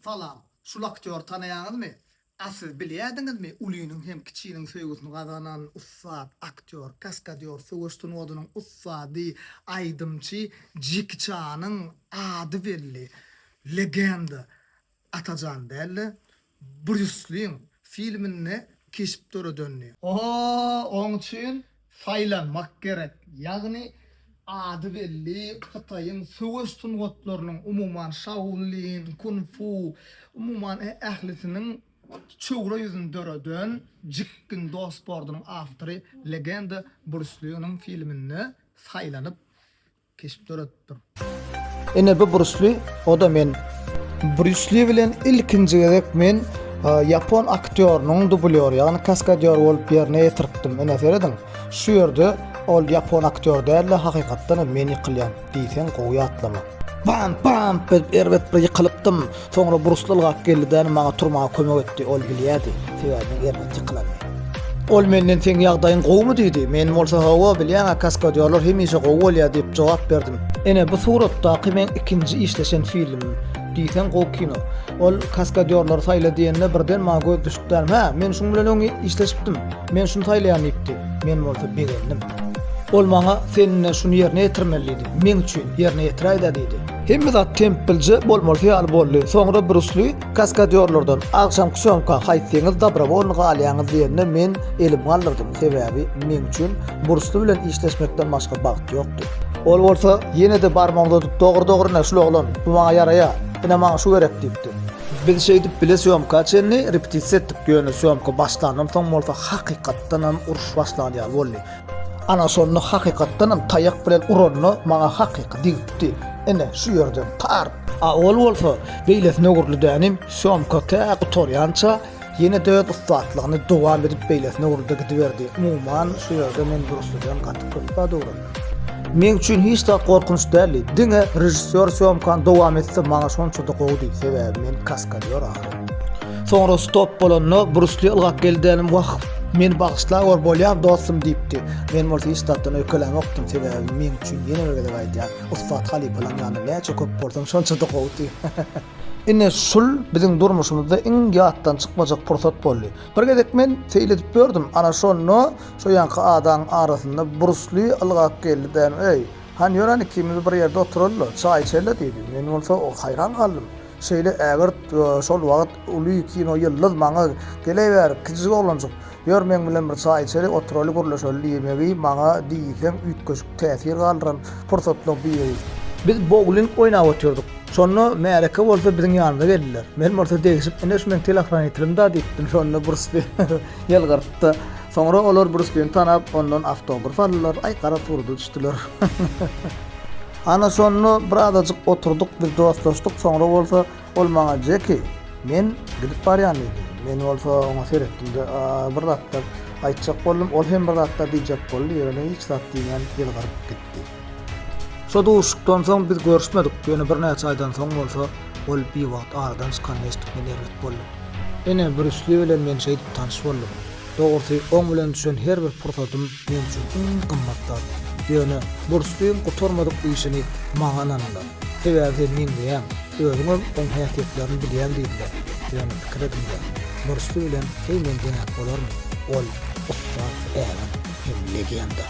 Salam. Şul aktýory tanaýaňyzmy? A siz bilýädiňizmi ulynyň hem kiçiniň söýgüsini gazanan ussat aktýor, kaskadýor, söweş sungatynyň ussady, aýdymçy Jeki Çanyň ady belli legenda Atajan dälde Brýus Liň filminde keşp döredenini. Oho, oň üçin saýlanmak gerek. Ýagny ady belli Hytaýyň söweş sungatlarynyň, umuman Şaolin, kung-fu, umuman ählisiniň çöwre ýüzüni döreden Jik Kyn Do sportunyň awtory legenda Brýus Liniň filminde saýlanyp keşp döredipdir. Ine bu Brus Li, o-da men. Brus Li bilen ilkinji gezek men ýapon aktýorynyň dublýory, ýagny kaskadýor bolup ýerine ýetiripdim. Ine serediň, şu ýerde ol ýapon aktýor däl-de, hakykatdan hem men ýykylýan. Diýseň gowy ýatlama. Bam bam edip erbet bir ýykylypdym. Soňra Brusly ylgap geldi-de, maňa turmaga kömek etdi. Ol bilýärdi, sebäbi men erbet ýykylanymy. Ol menden seň ýagdaýyň gowumy diýdi. Men bolsa hawa, bilýäň-ä kaskadýorlar hemişe gowy bolýar diýip jogap berdim. Ine bu suratdaky meň ikinji işleşen filmim. Diýseň gowy kino. Ol kaskadýorlary saýla diýende birden maňa göz düşüpdänim, hä, men şuň bilen öň işleşipdim. Men şuny saýlaýan diýipdi. Men bolsa begendim. Ol maňa sen ine şuny ýerine ýetirmeli diýdi. Meň üçin ýerine ýetiräý-dä diýdi. Hemme zat tempilje bolmalysy ýaly boldy. Soňra Brus Li kaskadýorlardan agşamky sýomka haýsyňyz dobrowolny galýaňyz diýende men elimi galdyrdym. Sebäbi meň üçin Brus Li bilen işleşmekden başga bagt ýokdy. Ol bolsa ýene-de barmagyny uzadyp dogry dogry ine şul oglan, bu maňa ýaraýar, ine maňa şu gerek diýipdi. Biz şeýdip bile sýomka çenli repetisiýa etdik, ýöne sýomka başlandan soň bolsa hakykatdanam uruş başlan ýaly boldy. Ana şonda hakykatdanam taýak bilen uranda maňa hakyky degipdi. Ine, şu ýerden tar. A ol bolsa beýlesine öwrüldi dänim, sýomka tä gutarýança ýene-de öz ussatlygyny dowam edip beýlesine öwrüldi gidiberdi. Umuman, şu ýerde men Bruslydan gaty köp zat öwrendim. Meň üçin hiç zat gorkunç däldi. Diňe režissýor sýomkany dowam etse maňa şonça-da gowudy, sebäbi men kaskadýor ahyry. Soňra stop bolanda Brusli ylgap geldi dänim, wah, meni bagyşlagör bolýar dostum diýipdi. Men bolsa hiç zatdan öýkelämokdym, sebäbi meň üçin ýene bir gezek aýdýan, ussat halypalaň ýanynda näçe köp bolsam şonça-da gowudy. Ine şul biziň durmuşymyzda iň ýatdan çykmajak pursat boldy. Bir gezek men seýil edip ýördüm, ana şonda şo ýanky adaň arasynda Brusli ylgap geldi dänim, eý, hany ýör-än ikimiz bir ýerde oturaly-da, çaý içeli-le diýdi. Men bolsa haýran galdym. Şeýle ägirt şol wagt uly kino ýyldyz maňa Geleý bäri, kiçijik oglanjyk, ýör meň bilen bir çaý içeli, oturaly gürleşeli diýmegi maňa diýseň üýtgeşik täsir galdyran pursatlaryň biri. Biz bowling oýnap otyrdyk. Şonda märeke bolsa biziň ýanymyza geldiler. Men bolsa degişip, ine şu meň telohranitelim-da diýipdim. Şonda Brus Li ýylgyrypdy. Soňra olar Brus Lini tanap, ondan awtograf aldylar. Aý, gara surata düşdüler. Ana şonda birazajyk oturdyk biz dostlaşdyk soňra bolsa ol maňa Jeki men gidip barýan diýdi. Men bolsa oňa seretdimde bir zatlar aýtjak boldum ol hem bir zatlar diýjek boldy ýöne hiç zat diýmän ýylgyryp gitdi. Şo duşuşykdan soň biz görüşmedik ýöne birnäçe aýdan soň bolsa ol biwagt aradan çykanyny eşidip men erbet boldum. Ine Brüsli bilen men şeýdip tanyş boldum. Dogrusy, oň bilen düşen her bir pursadym meň üçin iň gymmat zat. Ýöne Burslyň gutarmadyk işini maňa ynandylar. Sebäbi sen meňzeýäň, özüňem oň häsiýetlerini bilýäň diýdiler. Ýöne pikir ediň-de, Bursly bilen heý meni deňäp bolarmy? Ol ussat, ägirt hem legenda.